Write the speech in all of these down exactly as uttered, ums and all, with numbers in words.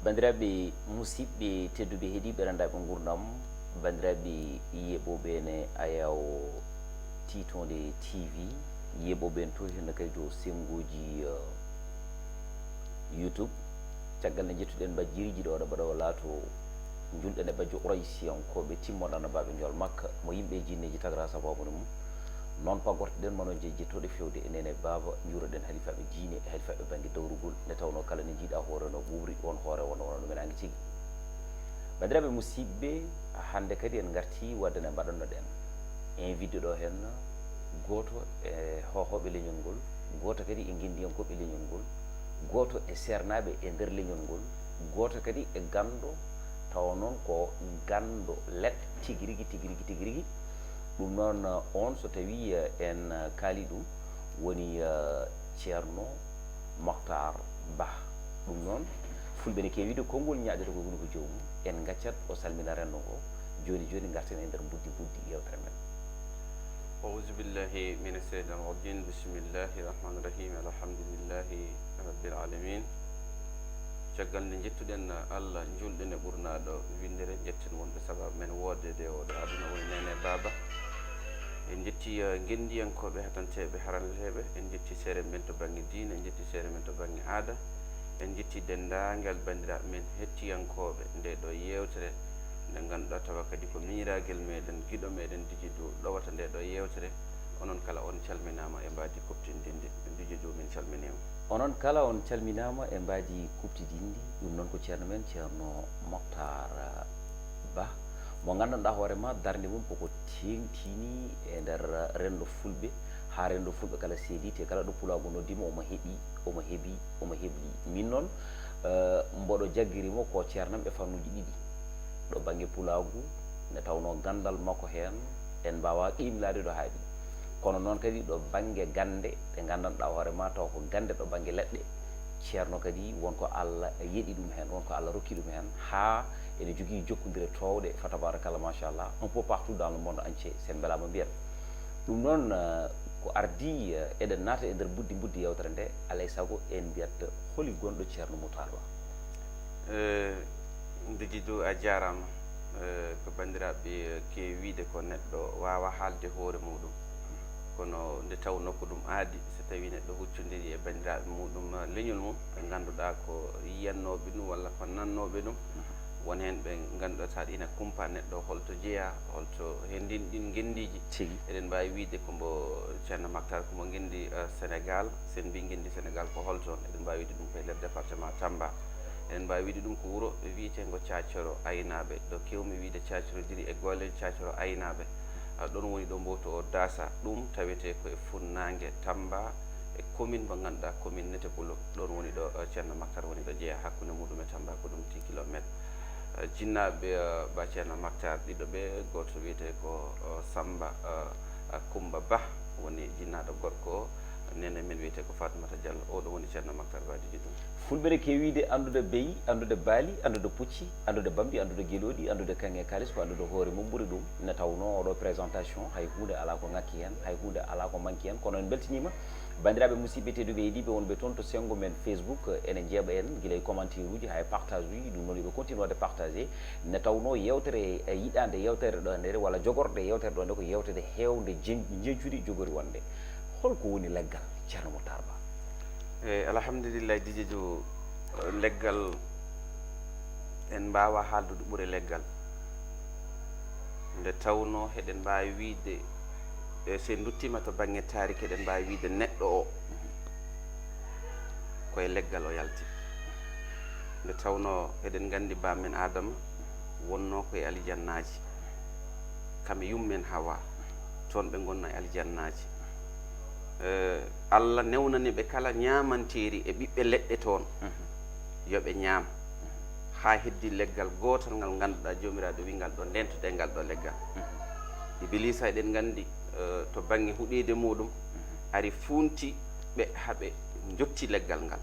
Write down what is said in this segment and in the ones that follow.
Banndiraaɓe musidɓe tedduɓe heɗiiɓe renndaaɓe nguurndam, banndiraaɓe yeeɓooɓe ne Ayaw Tiitonde T V, yeeɓooɓe en to hino kadi to sennguuji, eh, YouTube. Caggal nde njettuɗen mbajjiriiji ɗo ɗo mbaɗa o laato njulɗen e bajjo Quraysiyankooɓe timmoɗo Annabaaɓe Njool Makka, mo yimɓe e jinneeji tagra sabaabu mum. Noon pagortoɗen mano je jettooɗe fewde e nene baaba, njuuroɗen halifaaɓe diine e halifaaɓe bannge dawrugol, nde tawnoo kala ne njiiɗa hoore no wuuri, on hoore wonno wonno ɗumen ange tigi. Banndiraaɓe musidɓe, hannde kadi en ngartii waɗde no mbaɗannoɗen invité ɗo heen gooto e hoohooɓe leñol ngol, gooto kadi e ngenndiyankooɓe leñol ngol, gooto e seernaaɓe e nder leñol ngol, gooto kadi e ganndo, tawa noon ko ganndo leɗɗe tigi rigi, tigi rigi, tigi rigi. Ɗum noon, eh, on so tawii, eh, en, eh, kaali ɗum, woni, eh, Ceerno Moktaar Bah. Ɗum noon, fulɓe ne keewi wiide konngol ñaaƴata ko woni ko joomum. En ngaccat o salmina renndo ngo. Jooni jooni ngarten e nder mbuddi mbuddi yewtere men. أعوذ بالله من الشيطان الرجيم. بسم الله الرحمن الرحيم. الحمد لله رب العالمين. Caggal nde njettuɗen Allah, njuulɗen e ɓurnaaɗo winndere, njetten wonɓe sabaabu men woodede e oɗo aduna, woni neene baaba. En njetti, eh, ngenndiyankooɓe, hatanteeɓe, harandeteeɓe. En njetti seere men to bannge diine, en njetti seere men to bannge aada. En njetti denndaangal banndiraaɓe men hettiyankooɓe nde ɗo yeewtere, nde ngannduɗaa tawa kadi ko miñiraagel meɗen, giɗo meɗen Djiby Doe ɗowata nde ɗo yeewtere. Onon kala on calminaama e mbaadi kuɓtidinndi. Djiby Doe, min calminiima. Onon kala on calminaama e mbaadi kuɓtidinndi. Ɗum noon ko ceerno men, Ceerno Moktaar Bah, mo nganndanɗaa hoore ma darnde mum koko teeŋtini e nder renndo fulɓe, haa renndo fulɓe kala seedii, te kala ɗo pulaagu noddiima omo heɓi, omo heɓi, omo heɓi. Min noon, eh, mboɗo jaggiri mo ko ceernam e fannuuji ɗiɗi. Ɗo bannge pulaagu, nde tawnoo ganndal makko heen, en mbaawaa qimlaade ɗo haaɗi. Kono noon kadi ɗo bannge gannde ɗe nganndanɗaa hoore ma taw ko gannde ɗo bannge leɗɗe, ceerno kadi won ko Allah yeɗi ɗum heen, won ko Allah rokki ɗum heen, haa ene jogii jokkondire toowɗe, fa tabarakallah, machallah, un peu partout dans le monde entier, sen mbelaama mbiyen. Ɗum noon, eh, ko ardii, eh, eɗen naata e nder mbuddi mbuddi yewtere nde, alay sago en mbiyat holi gonɗo Ceerno Moktaar Bah. Eh, Djiby Doe, a jaaraama. Eh, ko banndiraaɓe, eh, keewi wiide ko neɗɗo waawa haalde hoore muɗum. Kono nde tawnoo ko ɗum aadi, so tawii neɗɗo huccondiri e banndiraaɓe muɗum, eh, leñol mum, ɓe ngannduɗaa ko yiyannooɓe ɗum walla ko nannooɓe ɗum. Won heen ɓe ngannduɗaa tawa ina kumpa neɗɗo holto jeyaa, holto he ndin, ɗin ngenndiiji. Tigi. Eɗen mbaawi wiide ko mbo Ceerno Maktar, ko mbo ngenndi, eh, Senegaal. So en mbii ngenndi Senegaal ko holto? Eɗen mbaawi wiide ɗum ko e nder département Tamba. Eɗen mbaawi wiide ɗum ko wuro wiyeteengo Caacoro Aynaaɓe, ɗo keewmi wiide Caacoro Diri e Goolen Caacoro Aynaaɓe. Ah, ɗoon woni ɗo mbowto o daasa. Ɗum tawetee ko e funnaange Tamba, e commune mo ngannduɗaa, commune Netepulo. Ɗoon woni ɗo, eh, Ceerno Maktar woni ɗo jeyaa hakkunde muɗum e Tamba ko ɗum dix kilomètres. Eh, jinnaaɓe, eh, Ba Ceerno Maktar ɗiɗo ɓe, gooto wiyetee ko, eh, Samba, eh, Kumba Bah, woni jinnaaɗo gorko, neene men wiyetee ko Fatmata Diallo. Oɗo woni Ceerno Maktar Bah Djiby Doe. Fulɓe ne keewi wiide anndude beyi, anndude baali, anndude pucci, anndude bambi, anndude gelooɗi, anndude kaŋŋe e kaalis, ko anndude hoore mum ɓuri ɗum. Ne tawnoo oɗo présentation, hay huunde alaa ko ŋakki heen, hay huunde alaa ko manki heen, kono en mbeltiniima. Banndiraaɓe musidɓe tedduɓe heɗiiɓe wonɓe toon to senngo men Facebook, ene njeeɓa en gila e commentaire uji haa e partage uji, ɗum noon yo ɓe continue waɗde partagé. Ne tawnoo yewtere, e yiɗaande yewtere ɗo ndere, walla jogorde yewtere ɗo nde ko yewtere heewnde jen-, njencuɗi jogori wonde. Holko woni leggal, Ceerno Moktar Bah? Eh, alhamdulillahi, Djiby Doe, leggal, en mbaawaa haaldude ɓure leggal. Nde tawnoo heɗen mbaawi wiide, e so en nduttiima to bannge taariki, eɗen mbaawi wiide neɗɗo o ko e leggal o yalti. Nde tawnoo eɗen nganndi baamen Aadama wonnoo ko e aljannaaji, kam e yummen Hawa, toon ɓe ngonnoo e aljannaaji. Eh, Allah newnani ɓe kala ñaamanteeri e ɓiɓɓe leɗɗe toon, mhm, yo ɓe ñaam, haa heddi leggal gootal ngal ngannduɗaa Joomiraaɗo wii ngal ɗo ndentodee ngal ɗo leggal. Mhm. Ibiliisa, eɗen nganndi, eh, to bannge huɗeede muɗum, mhm, ari fuunti ɓe haa ɓe njotti leggal ngal.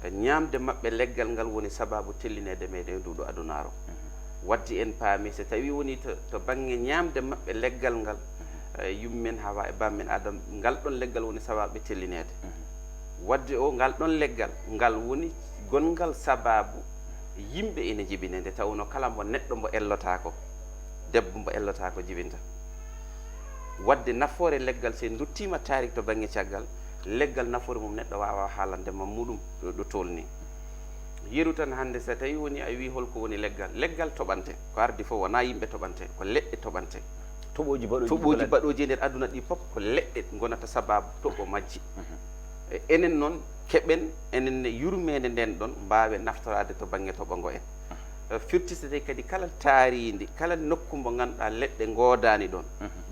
Eh, ñaamde maɓɓe leggal ngal woni sabaabu tellineede meɗen e nduɗo adunaaru. Mhm. Wadde en paami, so tawii woni to, to bannge ñaamde maɓɓe leggal ngal, mhm, eh, yummen Hawa e bammen Aadama, ngal ɗon leggal woni sabaabu ɓe tellineede. Mhm. Wadde o, ngal ɗon leggal, ngal woni gonngal sabaabu Yimɓe ene njibine, nde tawnoo kala mbo neɗɗo mbo ellotaako, debbo mbo ellotaako jibinta. Waɗde nafoore leggal, so en nduttiima taariik to bannge caggal, leggal nafoore mum neɗɗo waawaa haalande ma muɗum ɗo, ɗo tolnii. Yeru tan hannde, so tawii woni a wii hol ko woni leggal, leggal toɓante, ko ardi fof wonaa yimɓe toɓante, ko leɗɗe toɓante. Toɓooji baɗooji Toɓooji baɗooji e nder aduna ɗi fof ko leɗɗe ngonata sabaabu toɓo majji. E enen noon, keɓen enen ne yurmeende nden ɗon, mbaawe naftoraade to bannge toɓo ngo en. Eh, firti so tawi kadi kala taariindi, kala nokku mbo ngannduɗaa leɗɗe ngoodaani ɗon,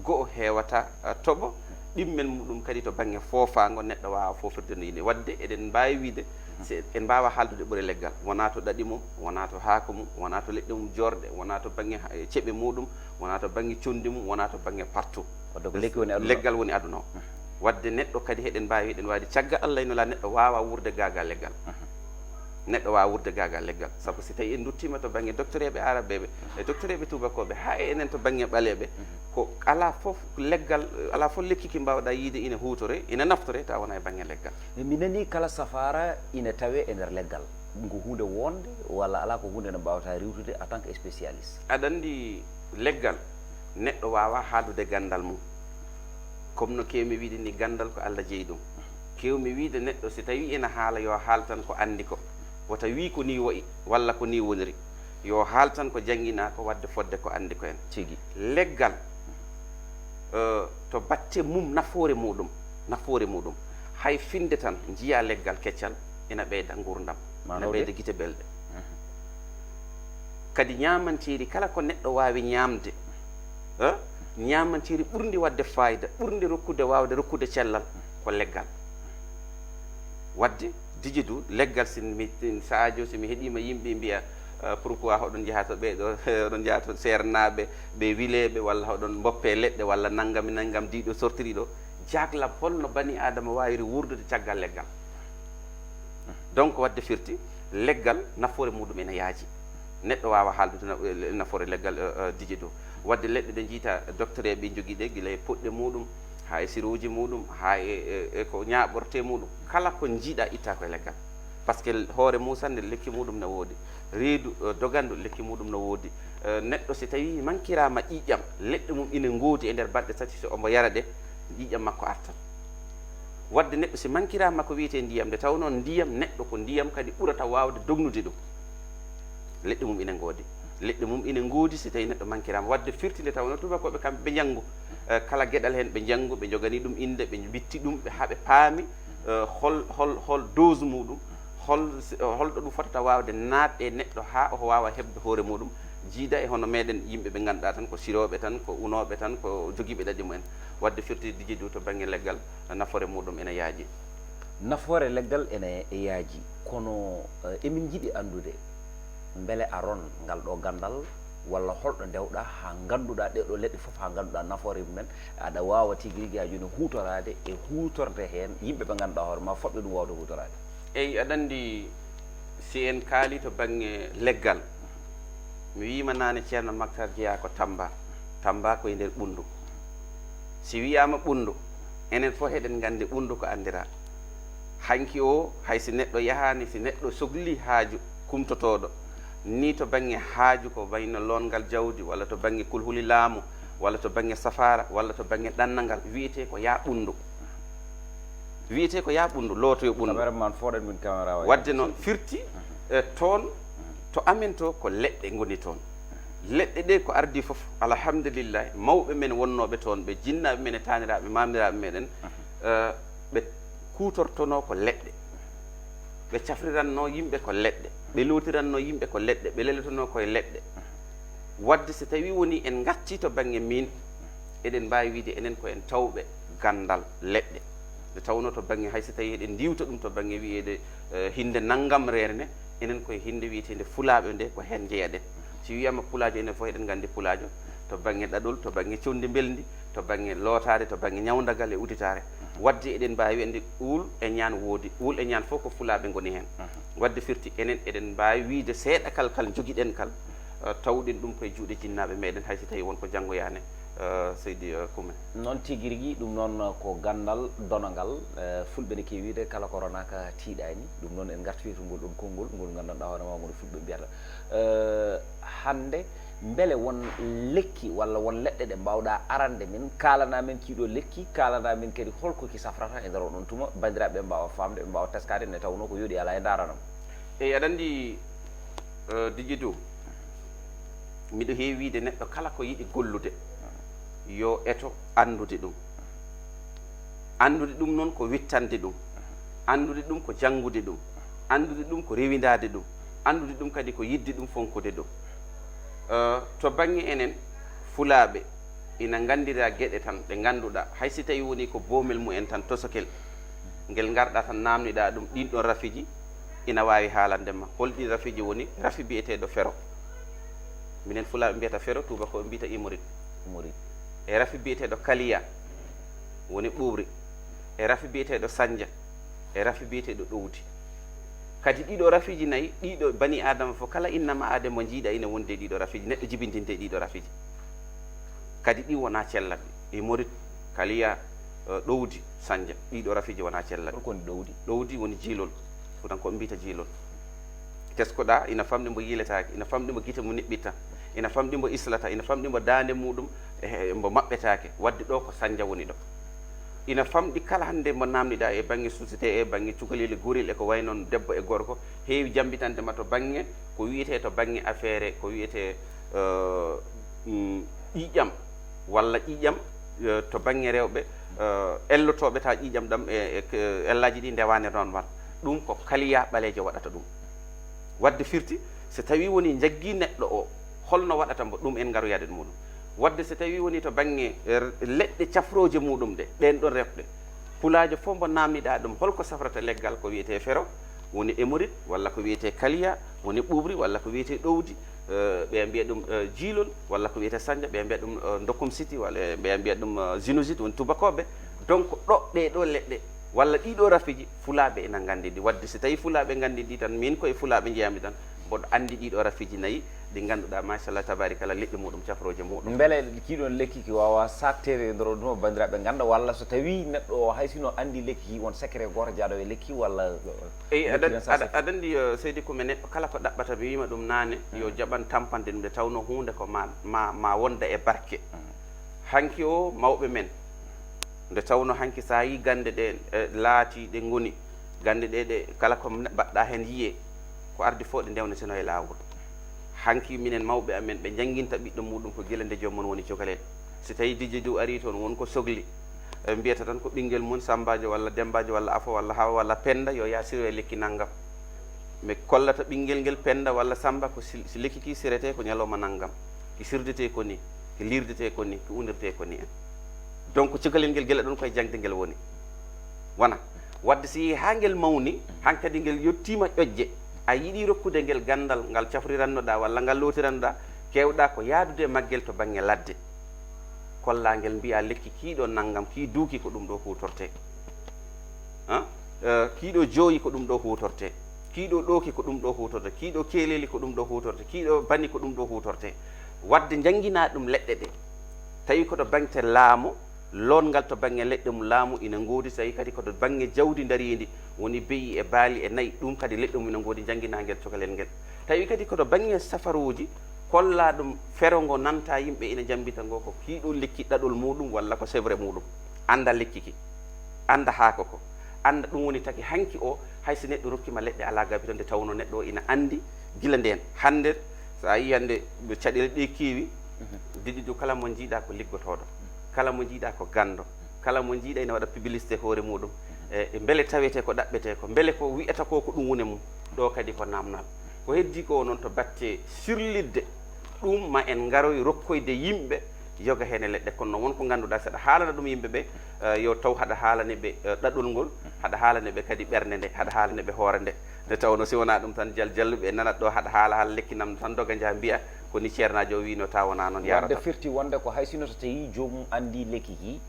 go'o heewata, eh, toɓo, ɗimmen muɗum kadi to bannge foofaango neɗɗo waawa foofirde no yini. Waɗde eɗen mbaawi wiide, se en mbaawa haaldude ɓure leggal, wonaa to ɗaɗi mum, wonaa to haako mum, wonaa to leɗɗe mum joorɗe, wonaa to bannge ha-, eh, ceɓe muɗum, wonaa to bannge conndi mum, wonaa to bannge partout. Wadde ko lekki woni aduna o. Leggal woni aduna o. Waɗde neɗɗo kadi, heɗen mbaawi, heɗen waadi caggal Allah ino la neɗɗo waawa wuurde gaaga leggal. Neɗɗo waawa wuurde gaaga leggal. Sabu si tawi en nduttiima to bannge doctoreeɓe aarabeeɓe, e doctoreeɓe tuubakooɓe, haa e enen to bannge ɓaleeɓe, ko alaa fof leggal, alaa fof lekki ki mbaawɗaa yiide ina huutore, ina naftore, tawa wonaa e bannge leggal. Mi nanii kala safaara ina tawee e nder leggal. Ɗum ko huunde wonde walla alaa, ko huunde nde mbaawata riiwtude en tant que spécialiste? Aɗa anndi, leggal, neɗɗo waawaa haaldude ganndal mum. Comme no keewmi wiide ni, ganndal ko Allah jeyi ɗum. Keewmi wiide neɗɗo, si tawii ina haala, yo haal tan ko anndi ko. Wota wii ko ni wayi, walla ko ni woniri. Yo haal tan ko jannginaa ko, waɗde fodde ko anndi ko en. Tigi. Leggal, eh, to batte mum, nafoore muɗum, nafoore muɗum. Hay finde tan, njiyaa leggal keccal, ina ɓeyda nguurndam, ina ɓeyda gite belɗe. Kadi ñaamanteeri kala ko neɗɗo waawi ñaamde, eh, ñaamanteeri ɓurndi waɗde faayida, ɓurndi rokkude, waawde rokkude cellal, ko leggal. Waɗde, Didier Doou, leggal, si mi, Sadio, si mi heɗiima yimɓe mbiya, eh, pourquoi hoɗon njaha to ɓee ɗo, hoɗon njaha to seernaaɓe, ɓe wileeɓe, walla hoɗon mboppe leɗɗe, walla nanngam e nanngam, diiɗo sortiri ɗo, jaaglam, holno bani Aadama waawiri wuurdude caggal leggal? Donc, waɗde firti, leggal, nafoore muɗum ene yaaji. Neɗɗo waawa haaldude na-, nafoore leggal, eh, eh, Didier Doou. Waɗde leɗɗe ɗe njiyta doctoreeɓe njogii ɗe, gila e poɗɗe muɗum, haa e sirooji muɗum, haa e, e, e ko ñaaɓortee muɗum. Kala ko njiiɗaa itta ko e leggal. Par ce que hoore Muusa nde lekki muɗum ne woodi. Reedu, eh, dogandu lekki muɗum ne woodi. Eh, neɗɗo si tawii mankiraama ƴiiƴam, leɗɗe mum ine ngoodi e nder balɗe tati, so omo yara ɗe, ƴiiƴam makko artan. Waɗde neɗɗo si mankiraama ko wiyetee ndiyam, nde tawnoo ndiyam, neɗɗo ko ndiyam kadi ɓurata waawde dognude ɗum. Leɗɗe mum ine ngoodi. Leɗɗe mum ine ngoodi si tawii neɗɗo mankiraama. Waɗde firti nde tawnoo tuubakooɓe kamɓe ɓe njanngu, eh, kala geɗal heen ɓe njanngu, ɓe njoganii ɗum innde, ɓe mbitti ɗum, ɓe haa ɓe paami, eh, hol, hol, hol dose muɗum, hol, holɗo ɗum fotata waawde naatde e neɗɗo haa o waawa heɓde hoore muɗum, jiida e hono meɗen yimɓe ɓe ngannduɗaa tan ko sirooɓe tan, ko unooɓe tan, ko jogiiɓe ɗaɗi mumen. Waɗde firti Didier Doou to bannge leggal, nafoore muɗum ene yaaji. Nafoore leggal ene yaaji, kono, eh, emin njiɗi anndude, mbele a ron ngal ɗo ganndal, walla holɗo ndewɗaa haa ngannduɗaa ɗee ɗo leɗɗe fof, haa ngannduɗaa nafoore mumen, aɗa waawa tigi rigi haa jooni huutoraade e huutorde heen yimɓe ɓe ngannduɗaa hoore ma fotɓe ɗum waawde huutoraade? Eyi, aɗa anndi, si en kaali to bannge leggal, mi wiima naane Ceerno Maktar jeyaa ko Tamba. Tamba ko e nder Ɓunndu. Si wiyaama Ɓunndu, enen fof eɗen nganndi Ɓunndu ko anndiraa. Hanki o, hay si neɗɗo yahaani, si neɗɗo sogli haaju kumtotooɗo, ni to bannge haaju ko wayno loonngal jawdi, walla to bannge kulhuli laamu, walla to bannge safaara, walla to bannge ɗannangal, wiyetee ko yaa Ɓunndu. Wiyetee ko yaa Ɓunndu, lootoyo Ɓunndu. Cameraman, fooɗan min camera o. Waɗde noon firti, eh, toon, to amen to ko leɗɗe ngoni toon. Leɗɗe ɗe ko ardii fof, alhamdulillahi, mawɓe men wonnooɓe toon, ɓe jinnaaɓe men e taaniraaɓe, maamiraaɓe meɗen, eh, ɓe kuutortonoo ko leɗɗe. Ɓe cafrirannoo yimɓe ko leɗɗe. Ɓe lootirannoo yimɓe ko leɗɗe. Ɓe lelotonoo ko e leɗɗe. Waɗde so tawii woni en ngartii to bannge miin, eɗen mbaawi wiyde enen ko en tawɓe ganndal leɗɗe. Nde tawnoo to bannge, hay so tawii eɗen ndiiwta ɗum to bannge wiyeede, eh, hinnde nanngam reere ne, enen koye hinnde wiyeteende Fulaaɓe nde, ko heen njeyaɗen. Si wiyaama Pulaajo, enen fof eɗen nganndi Pulaajo to bannge ɗaɗol, to bannge conndi mbelndi, to bannge lootaare, to bannge ñawndagal e uditaare. Waɗde eɗen mbaawi wiyde uul e ñaan woodi, uul e ñaan fof ko Fulaaɓe ngoni heen. Waɗde firti enen eɗen mbaawi wiyde seeɗa kal, kal njogiɗen kal, eh, tawɗen ɗum koye juuɗe jinnaaɓe meɗen, hay so tawii won ko janngoyaani, Eh, seydi eh, Kume. Noon tigi rigi, ɗum noon ko ganndal donangal. Eh, fulɓe ne keewi wiide kala ko ronaaka tiiɗaani. Ɗum noon en ngartoyi to ngol ɗon konngol ngol nganndanɗaa hoore maa ngol fulɓe mbiyata. Eh, hannde mbele won lekki walla won leɗɗe ɗe mbaawɗaa arande min, kaalana min kiiɗo lekki, kaalana min kadi holko ki safrata e nder oɗon tuma, banndiraaɓe ɓe mbaawa faamde, ɓe mbaawa teskaade, nde tawnoo ko yooɗi alaa e ndaranam. Eyi, aɗa anndi, eh, Didier Dow, miɗo heewi wiide neɗɗo kala ko yiɗi gollude, yo eto anndude ɗum. Anndude ɗum noon ko wittande ɗum. Anndude ɗum ko janngude ɗum. Anndude ɗum ko rewindaade ɗum. Anndude ɗum kadi ko yiɗde ɗum, fonkude ɗum. Eh, to bannge enen Fulaaɓe, ina nganndira geɗe tan ɗe ngannduɗaa, hay si tawii wonii ko boomel mumen tan tosokel, ngel ngarɗaa tan naamniɗaa ɗum, ɗiin ɗoon rafiiji ina waawi haalande ma. Hol ɗiin rafiiji woni? Rafi biyeteeɗo fero. Minen Fulaaɓe mbiyata fero, tuubakooɓe mbiyata imorit. Imorit. E rafi biyeteeɗo kaliya, woni ɓuuɓri. E rafi biyeteeɗo sannja. E rafi biyeteeɗo ɗowdi. Kadi ɗiɗo rafiiji nayi, ɗiɗo bani Aadama fof, kala innama Aadama mo njiiɗa ina wondi e ɗiɗo rafiiji, neɗɗo jibintinte e ɗiɗo rafiiji. Kadi ɗi wonaa cellaɓe. Imorit, kaliya, eh, ɗowdi, sannja. Ɗiɗo rafiiji wonaa cellaɓe. Holko woni ɗowdi? Ɗowdi woni jiilol. Fuutankooɓe mbiyata jiilol. Teskoɗaa, ina famɗi mbo yiiletaake, ina famɗi mbo gite mum niɓɓitta, ina famɗi mbo islata, ina famɗi mbo daande muɗum, e, e mbo maɓɓetaake. Wadde ɗo ko sannja woni ɗo. Ina famɗi kala hannde mbo naamniɗaa e bannge société, e bannge cukalel e gorel e ko wayi noon debbo e gorko, heewi jammbitande ma to bannge ko wiyetee to bannge affaire, ko wiyetee, eh, mm, ƴiiƴam walla ƴiiƴam, eh, to bannge rewɓe, eh, ellotooɓe ta ƴiiƴam ɗam e, e k-, ellaaji ɗi ndewaani noon war. Ɗum ko kaliya ɓaleejo waɗata ɗum. Wadde firti, so tawii woni njaggii neɗɗo o, holno waɗata mbo ɗum en ngaroyaade ɗum muɗum. Wadde so tawii woni to bannge, eh, leɗɗe cafrooje muɗum ɗe, ɗeen ɗon refɗe, pulaajo fof mbo naamniɗaa ɗum, holko safrata leggal ko wiyetee fero, woni émorite, walla ko wiyetee kaliya, woni ɓuuɓri, walla ko wiyetee ɗowdi, eh, ɓe mbiya ɗum, eh, jiilol, walla ko wiyetee sannja, ɓe mbiya ɗum, eh, ndokkum siti, walla ɓe mbiya ɗum, eh, sinusite, woni tuubakooɓe. Donc, ɗo ɗee ɗoo leɗɗe, walla ɗii ɗoo rafiiji, Fulaaɓe ina nganndi ɗi. Wadde so tawii Fulaaɓe nganndi ɗi tan, miin ko e Fulaaɓe njeyami tan, mboɗo anndi ɗii ɗoo rafiiji nayi, ɗi ngannduɗaa, machallah, tabarikalla, leɗɗe muɗum, cafrooje muɗum. Mbele kii ɗoon lekki ki waawaa saakteede e nder o ɗum, banndiraaɓe ngannda, walla so tawii neɗɗo o hay sino anndi lekki ki, won secret gooto jaaɗo e lekki, walla Eyi, aɗa, aɗa, aɗa anndi, eh, seydi Kume, neɗɗo kala ko ɗaɓɓata, mi wiima ɗum naane, yo jaɓan tampanɗe ɗum, nde tawnoo huunde ko ma, ma, ma wonda e barke. Hanki o, mawɓe men, nde tawnoo hanki so a yii gannde ɗe, eh, laatii ɗe ngoni, gannde ɗe, ɗe kala ko mbaɗɗaa heen yiyee, ko ardi fof ɗe ndewneteno e laawol. Hanki minen mawɓe amen ɓe njannginta ɓiɗɗo muɗum ko gila nde joom mum woni cukalel. So tawii Didier Dow arii toon, won ko sokli, ɓe mbiyata tan ko ɓinngel mum Sammbaajo walla Demmbaajo walla Afo walla Hawa walla Pennda, yo yaa siro e lekki nanngam. Mi kollata ɓinngel ngel Pennda walla Sammba ko si, si lekki ki siretee ko ñalawma nanngam, ki sirdetee ko ni, ki liirdetee ko ni, ki unirtee ko ni en. Donc cukalel ngel gila ɗoon koye jaŋde ngel woni. Wona. Wadde so yehii haa ngel mawni, hankadi ngel yettiima ƴoƴde, a yiɗii rokkude ngel ganndal ngal cafrirannoɗaa walla ngal lootirannoɗaa, keewɗaa ko yahdude e maggel to bannge ladde. Kollaa ngel, mbiyaa lekki kii ɗoo nanngam, kii duuki ko ɗum ɗoo huutortee. Ah, eh, kii ɗoo jooyi ko ɗum ɗoo huutortee. Kii ɗoo ɗooki ko ɗum ɗoo huutortee. Kii ɗoo keeleeli ko ɗum ɗoo huutortee. Kii ɗoo bani ko ɗum ɗoo huutortee. Wadde njannginaa ɗum leɗɗe ɗe. Tawi ko to bannge laamu, lootngal to bannge leɗɗe mum laamu ina ngoodi, so tawii kadi ko to bannge jawdi ndariindi, woni be'i e baali e na'i, ɗum kadi leɗɗe mum ina ngoodi, njannginaa ngel cukalel ngel. Tawi kadi ko to bannge safaruuji, kollaa ɗum fero ngo nanta yimɓe ina njammbita ngo, ko kii ɗoo lekki ɗaɗol muɗum walla ko sebre muɗum. Annda lekki ki, annda haako ko, annda ɗum woni taki hanki o, hay so neɗɗo rokkiima leɗɗe alaa gabito, nde tawnoo neɗɗo o ina anndi gila ndeen. Hannde, so a yii hannde no caɗeele ɗe keewi, Didier Dow kala mo njiiɗaa ko liggotooɗo, kala mo njiiɗaa ko ganndo, kala mo njiiɗaa ina waɗa publicité hoore muɗum. E, e mbele tawetee ko ɗaɓɓetee ko, mbele ko wiyata ko ko ɗum woni mum, ɗo kadi ko naamnal. Ko heddii ko noon to batte sirlitde, ɗum ma en ngaroy rokkoyde yimɓe yoga heen e leɗɗe. Kono noon won ko ngannduɗaa, so aɗa haalana ɗum yimɓe ɓe, eh, yo taw haɗa haalani ɓe, eh, ɗaɗol ngol, haɗa haalani ɓe kadi ɓernde nde, haɗa haalani ɓe hoore nde. Nde tawnoo si wonaa ɗum tan, jal-, jalluɓe nanat ɗo haɗa haala, haala lekki nam tan, doga njaha mbiya ko ni ceernaajo o wiino, taw wonaa noon. Wadde yarata. Firti wonde ko hay sino so tawii joomum anndii lekki ki,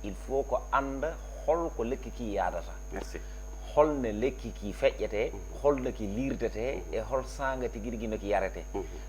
il faut ko annda hol ko lekki ki yaadata. Merci. holno lekki ki feƴƴete, holno ki liirdete, e hol saanga tigi rigi no ki yarete.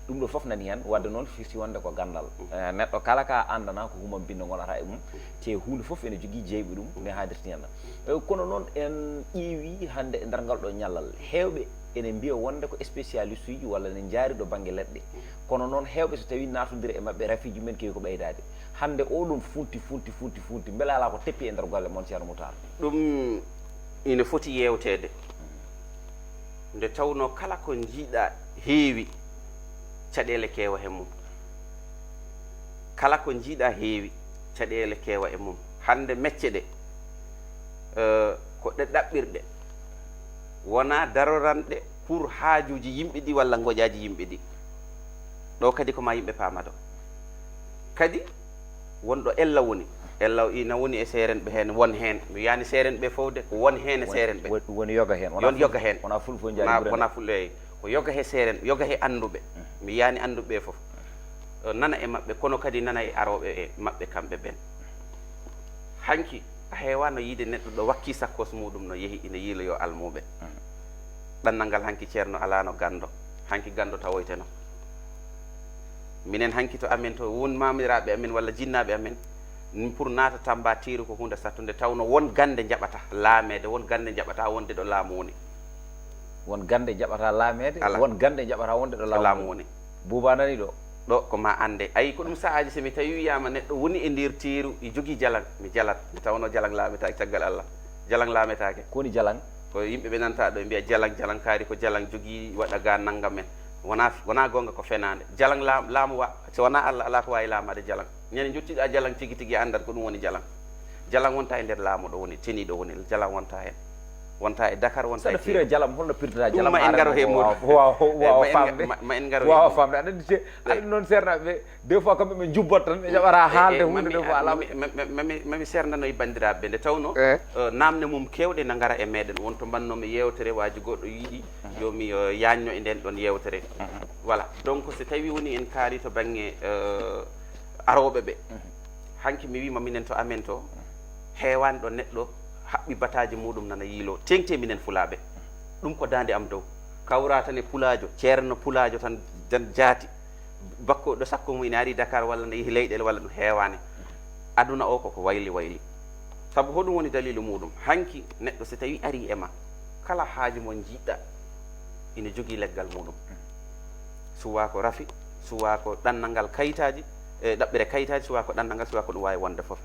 Ɗum ɗo fof nani heen, wadde noon firti wonde ko ganndal. Eh, neɗɗo kala ka anndana ko humam binndo gonata e mum, te huunde fof ene jogii jeyɓe ɗum, ne haadirti heen. Eh, kono noon en ƴeewi hannde e nder ngal ɗo ñallal, heewɓe ene mbiya wonde ko spécialiste uji walla ne njaari ɗo bannge leɗɗe. Kono noon heewɓe so tawi naatondiri e maɓɓe rafiiji men keewi ko ɓeydaade. Hannde oɗon funti, funti, funti, funti, mbele alaa ko teppi e nder golle mon, Ceerno Mutaar? Ɗum ina foti yeewteede. Nde tawnoo kala ko njiiɗaa heewi, caɗeele keewa he mum. Kala ko njiiɗaa heewi, caɗeele keewa e mum. Hannde mecce ɗe, eh, ko ɗe ɗaɓɓirɗe. Wonaa daroranɗe pour haajuuji yimɓe ɗi walla ngoƴaaji yimɓe ɗi. Ɗo kadi ko ma yimɓe paama ɗo. Kadi won ɗo ella woni. Ella ina woni e seerenɓe heen, won heen. Mi wiyaani seerenɓe fof de, ko won heen e seerenɓe. Won, won yoga heen. Yon yoga heen. Wona fulfo njaari. Wona fulɓe, eey. Ko yoga he seerenɓe, yoga he annduɓe. Mi wiyaani annduɓe fof. Eh, nana e maɓɓe, kono kadi nana e arooɓe e maɓɓe kamɓe ɓeen. Hanki, a heewaano yiide neɗɗo ɗo wakkii sakkos muuɗum no yehi ina yiiloyoo almuuɓe. Ɗannal ngal hanki ceerno alaano ganndo, hanki ganndo tawoyteno. Minen hanki to amen to won maamiraaɓe amen walla jinnaaɓe amen, n-, pour naata Tamba teeru ko huunde sattunde, tawno won gannde njaɓata laameede, won gannde njaɓata wonde ɗo laamu woni. Won gannde njaɓata laameede, alaa. Won gannde njaɓata wonde ɗo laamu woni. Buuba nani ɗo. Ɗo ko ma annde. Ayi, ko ɗum sahaaji, so mi tawi wiyaama neɗɗo woni e nder teeru, e jogii jalan, mi jalat. Mi tawno jalan laametaake caggal Allah. Jalan laametaake. Ko woni jalan? Ko yimɓe ɓe nanta ɗo, ɓe mbiya jalan, jalan kaari ko jalan jogii, waɗa ga nannga men. Wona, wona goonga, ko fenaande. Jalan laam-, laamu wa, so wona Allah, alaa ko waawi laamaade jalan. Ñande njottiɗa jalan tigi tigi, a anndat ko ɗum woni jalan. Jalan wonta e nder laamu ɗo woni, teniiɗo woni, jalan wonta heen. Wonta e Dakar, wonta e Saɗa fira jalam, holno pirtata jalam? Ɗum ma en ngaro he Modou. Waaw, waaw, waaw, ma en nga-, famde. Ma, ma en ngaro he Modou. Waaw, famde. Aɗa anndi te, aɗa anndi noon seernaaɓe ɓe, des fois kamɓe ɓe njubbat tan, ɓe njaɓata haalde huunde nde fof alaa. Mami, mami, mami, mami seernanoy banndiraaɓe ɓe nde tawnoo, eh, eh, naamne mum keewɗe na ngara e meeɗen. Won to mbannoomi yeewtere, waaji goɗɗo yiɗi yo mi, eh, yaañno e ndeen ɗoon yeewtere. Voilà. Donc, so tawii woni en kaari to bannge, eh, arooɓe ɓe. Hanki mi wiima minen to amen to, heewaani ɗo neɗɗo haɓɓi bataaji muuɗum nana yiiloo. Teeŋti e minen fulaaɓe. Ɗum ko daande am dow. Kawraa tan e pulaajo, ceerno pulaajo tan, tan jaati. Bakko ɗo sakko mum ina ari Dakar walla ne yehi leyɗeele walla ɗum heewaani. Aduna o koko wayli wayli. Sabu hoɗum woni daliilu muuɗum? Hanki neɗɗo so tawi ari e ma, kala haaju mo njiɗɗa ina jogii leggal muuɗum. Suwaa ko rafi, suwaa ko ɗannangal kayitaaji, e ɗaɓɓere kayitaaji, suwaa ko ɗannangal, suwaa ko ɗum waawi wonde fof.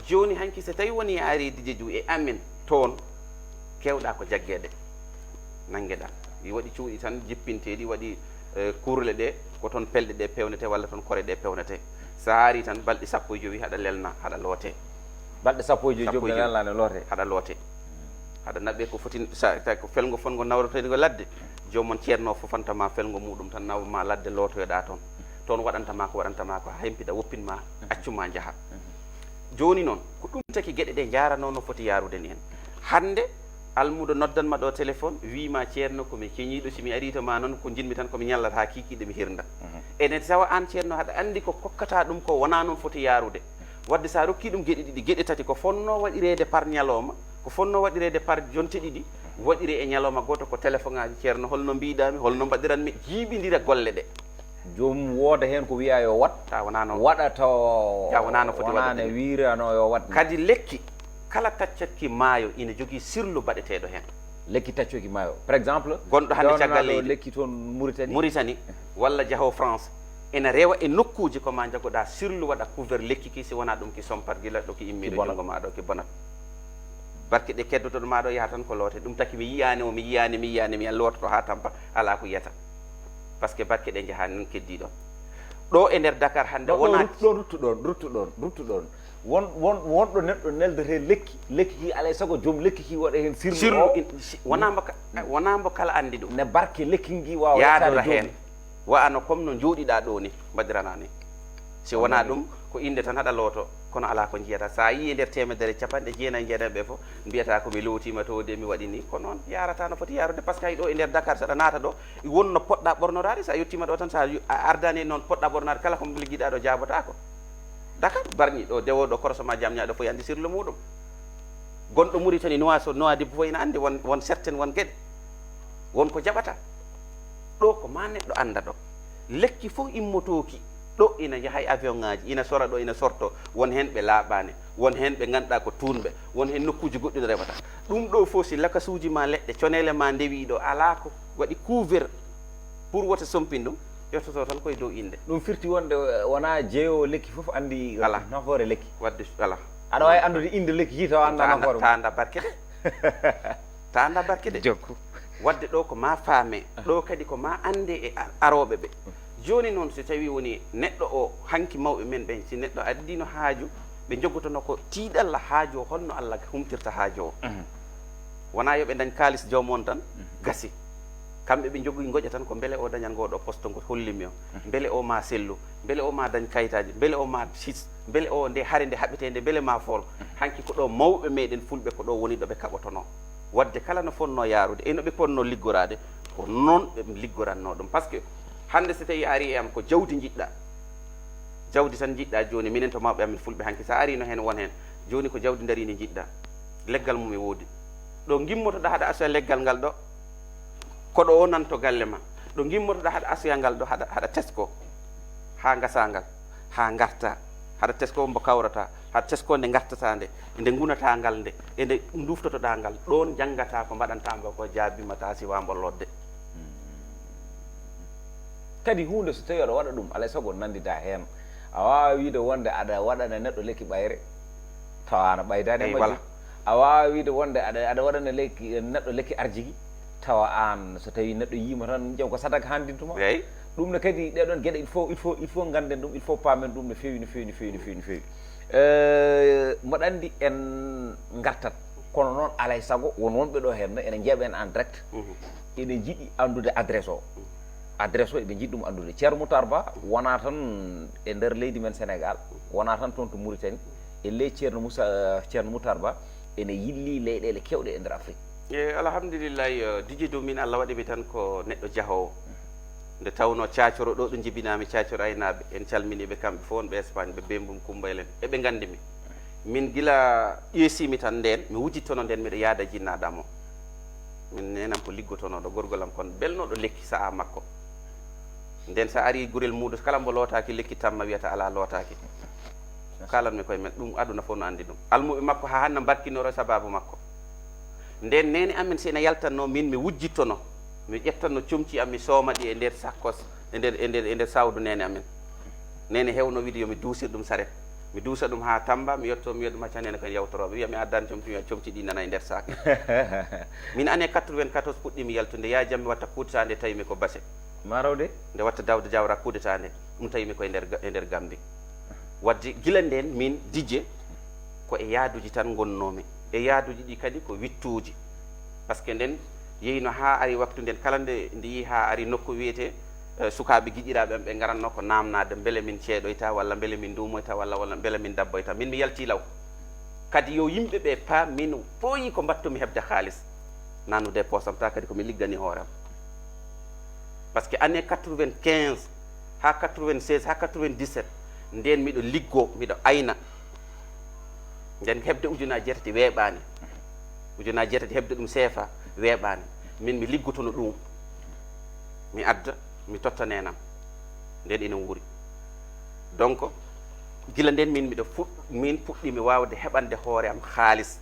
Jooni hanki so tawi woni a ari Dije Ƴuw e amen toon, keewɗaa ko jaggeede, nanngeɗaa. Ɗi waɗi cuuɗi tan jippinteeɗi, waɗi, eh, kurle ɗe, ko toon pelɗe ɗe peewnetee walla toon kore ɗe peewnetee. So a ari tan balɗe sappo e jowi haɗa lelna, haɗa lootee. Balɗe sappo e jowi, sappo e jowi joomum lelna ne lootee. Haɗa lootee. Haɗa naɓee ko foti, sa, sa, ko felngo fonngo nawroteego ladde. Joomum ceerno o fofanta ma felngo muuɗum tan, nawa ma ladde, lootoyoɗaa toon. Toon waɗanta ma ko waɗanta ma ko, haa hempiɗa, woppin ma, accu ma njaha. Jooni noon, ko ɗum taki geɗe ɗe njaaranoo no foti yaarude ni en. Hannde, almuudo noddan ma ɗo téléphone, wii ma, "Ceerno, ko mi keñiiɗo, si mi arii to ma noon, ko njiɗmi tan ko mi ñallata haa kiikiiɗe mi hirnda." Ene tawa aan ceerno haɗa anndi ko kokkataa ɗum ko wonaa noon foti yaarude. Wadde so a rokkii ɗum geɗe ɗiɗi, geɗe tati, ko fonnoo waɗireede par ñalooma, ko fonnoo waɗireede par jonte ɗiɗi, waɗiree e ñalooma gooto, ko téléphone ŋaaji, "Ceerno, holno mbiiɗaa mi, holno mbaɗiran mi?" Jiiɓindira golle ɗe. Joomum wooda heen ko wiyaa yo waɗ. Tawa wonaa noon. Waɗa tawa wonaa no foti waɗude ne. Wonaa ne wiiranoo yo waɗ ne. Kadi lekki, kala taccatki maayo ina jogii sirlu baɗeteeɗo heen. Lekki taccoki maayo. Par exemple, gonɗo hannde caggal leydi, lekki toon Mauritanie. Mauritanie, walla jahoowo France, ena rewa e nokkuuji ko ma njagoɗaa sirlu waɗa couvert lekki ki, si wonaa ɗum ki sompat gila ɗo ki immiiɗo junngo ma ɗo, ki bonat. Barke ɗe keddotoɗo ma ɗo yaha tan ko loote. Ɗum taki mi yiyaani o, mi yiyaani, mi yiyaani, mi loototo haa tampa, alaa ko yiyata. Parce que barke ɗe njahaani noon keddii ɗon. Ɗo e nder Dakar hannde wonaa ɗo, ruttu ɗon, ruttu ɗon, ruttu ɗon, ruttu ɗon. Won, won, wonɗo neɗɗo neldete lekki, lekki ki alay sago joom lekki ki waɗa heen sirlu. Sirlu o, in-, si, wonaa mbo ka-, wonaa mbo kala anndi ɗum. Ne barke lekki ngi waawa yaadata joom heen. Wa'ano comme no njooɗiɗaa ɗo ni, mbaɗiranaa ni. Si wonaa ɗum, ko innde tan haɗa looto, kono alaa ko njiyata. So a yii e nder teemedere capanɗe jeenayi jeenayi ɓe fof, mbiyata ko mi lootiima to de, mi waɗi ni. Ko noon yaarata no foti yaarude, parce que hay ɗo e nder Dakar, so aɗa naata ɗo, won no poɗɗaa ɓornoraade, so a yettiima ɗo tan, so a yu-, a ardaani noon poɗɗaa ɓornaade, kala ko liggiɗaa ɗo jaabotaako. Dakar, Bargny ɗo, Dewoo ɗo, Korosoma, Jamñaaɗo fof anndi sirlu muuɗum. Gonɗo Muritani, Nuwaaso, Nuwaadibu fof ina anndi won, won certaine, won geɗe, won ko jaɓata. Ɗo ko ma neɗɗo annda ɗo. Lekki fof immotooki ɗo ina yaha e avion ŋaaji, ina sora ɗo, ina sorto. Won heen ɓe laaɓaani, won heen ɓe ngannduɗaa ko tuunɓe, won heen nokkuuji goɗɗi no rewata. Ɗum ɗo fof si lakasuuji ma leɗɗe, coneele ma ndewi ɗo, alaa ko waɗi couvert pour wota sompin ɗum, yottoto tan koye dow innde. Ɗum firti wonde, eh, wonaa jeeyoowo lekki fof anndi Alaa. nafoore lekki. Waɗde alaa. Aɗa waawi anndude innde lekki ki tawa annda Taanda, nafoore mum. taanda barke de. Taanda barke de. Jokku. Waɗde ɗo ko ma faame, ɗo kadi ko ma annde e ar-, arooɓe ɓe. Jooni noon so tawi woni neɗɗo o hanki mawɓe men ɓen, si neɗɗo addino haaju, ɓe jogotono ko tiiɗalla haaju o, holno Allah humtirta haaju o. Mhm. Wonaa yo ɓe dañ kaalis joom on tan, Mhm. gasi. Kamɓe ɓe njogii ngoƴa tan ko mbele o dañan ngoo ɗo poste ngo hollimi o, Mhm. mbele o ma sellu, mbele o ma dañ kayitaaji, mbele o ma sis, mbele o nde hare nde haɓetee nde, mbele ma fool. Mhm. Hanki ko ɗo mawɓe meɗen fulɓe ko ɗo woni ɗo ɓe kaɓotonoo. Waɗde kala no fonnoo yaarude e no ɓe ponnoo liggoraade, ko noon ɓe liggorannoo ɗum. Par ce que hannde so tawii a arii e am ko jawdi njiɗɗaa, jawdi tan njiɗɗaa jooni, minen to mawɓe amen fulɓe hanki, so a arii no heen won heen, jooni ko jawdi ndarii ndi njiɗɗaa, leggal mum e woodi. Ɗo ngimmotoɗaa haɗa asoya leggal ngal ɗo, koɗo o nan to galle ma. Ɗo ngimmotoɗaa haɗa asoya ngal ɗo, haɗa, haɗa tesko haa ngasaa ngal, haa ngartaa. Haɗa tesko mbo kawrataa, haɗa tesko nde ngartataa nde, nde ngunataa ngal nde, e nde nduftotoɗaa ngal. Ɗoon njanngataa ko mbaɗantaa mbo ko jaabimataa siwaa mbo lodde. Kadi huunde so tawii aɗa waɗa ɗum, alaa e sago nanndidaa heen. A waawaa wiyde wonde aɗa waɗana neɗɗo lekki ɓayre, tawa ana ɓaydaani e Eyi, majjum. Voilà. A waawaa wiyde wonde aɗa, aɗa waɗana lekki, neɗɗo lekki arjigi, tawa aan so tawii neɗɗo yiima tan, ƴeew ko sadaka hanndintuma. Eyi. Ɗum ne kadi, ɗee ɗoon geɗe, il faut, il faut, il faut ngannden ɗum, il faut paamen ɗum no feewi, no feewi, no feewi, no feewi, no feewi. Eh, mboɗo anndi en ngartat, kono noon alaa e sago won wonɓe ɗo heen no ene njeeɓa en en direct. Mhm. Ene njiɗi anndude adresse o. Mhm. Adresse o eɓe njiɗi ɗum anndude. Ceerno Moutar Ba wonaa tan e nder leydi men Sénégal, wonaa tan toon to Mauritanie, e ley Ceerno Moussa, Ceerno Moutar Ba ene yilli leyɗeele keewɗe e nder Afrique. E alhamdulillahi, eh, Didier Domin, Allah waɗi mi tan ko neɗɗo jahoowo. Nde tawnoo Caacoro ɗo, ɗo njibinaami, Caacoro aynaaɓe, en calminii ɓe kamɓe fof, wonɓe Espagne, ɓe Bembum Kumba en, eɓe nganndi mi. Min gila ƴeesii mi tan ndeen, mi wujjittono ndeen, miɗo yaada jinnaaɗo am o. Min neenam ko liggotonooɗo, gorgol am kon belnooɗo lekki sahaa makko. Ndeen so a arii gurel muudo, kala mbo lootaaki lekki tamma wiyata alaa lootaaki. Kalan mi koye men, ɗum aduna fof no anndi ɗum. Almuɓe makko haa hannde mbarkinoro sababu makko. Ndeen neene amen si ene yaltatnoo, min mi wujjittono, mi ƴettatno comci am, mi sooma ɗi e nder sakkos, e nder, e nder, e nder sawdu neene amen. Neene hewno wiide yo mi duusir ɗum saret. Mi duusa ɗum haa Tamba, mi yetto, mi wiya ɗum, "Acca neene, ko en yawtorooɓe." Wiya mi addan comci, mi wiya comci ɗi nana e nder saak. Min année quatre-vingt-quatorze puɗɗiimi yaltude, yaa jammi watta kudetaande, tawi mi ko Basse. Marawde? Nde watta Dawda Jawara kudetaande, ɗum tawi mi ko e nder ga-, e nder Gambie. Waɗde gila ndeen, min Didier, ko e yaaduuji tan ngonnoomi. E yaaduuji ɗi kadi ko wiɗtuuji. Par ce que ndeen yeeyno haa ari waktu ndeen, kala nde ndi yehi haa ari nokku wiyetee, eh, sukaaɓe giƴiraaɓe am ɓe ngaratnoo ko naamnaade mbele min ceeɗoyta walla mbele min nduumoyta walla, walla mbele min dabboyta. Min mi yaltii law. Kadi yo yimɓe ɓe paam min pooyi ko mbaɗtumi heɓde haalis. Nanude e poosam, ta kadi ko mi liggani hoore am. Par ce que année quatre-vingt-quinze haa quatre-vingt-seize haa quatre-vingt-dix-sept, ndeen miɗo liggoo, miɗo ayna. Ndeen heɓde ujunaaji jeetati weeɓaani. Ujunaaji jeetati heɓde ɗum C F A weeɓaani. Min mi liggotono ɗum. Mi adda, mi totta neenam. Ndeen ina wuuri. Donc, gila ndeen min miɗo fuɗ-, min puɗɗiimi waawde heɓande hoore am haalis.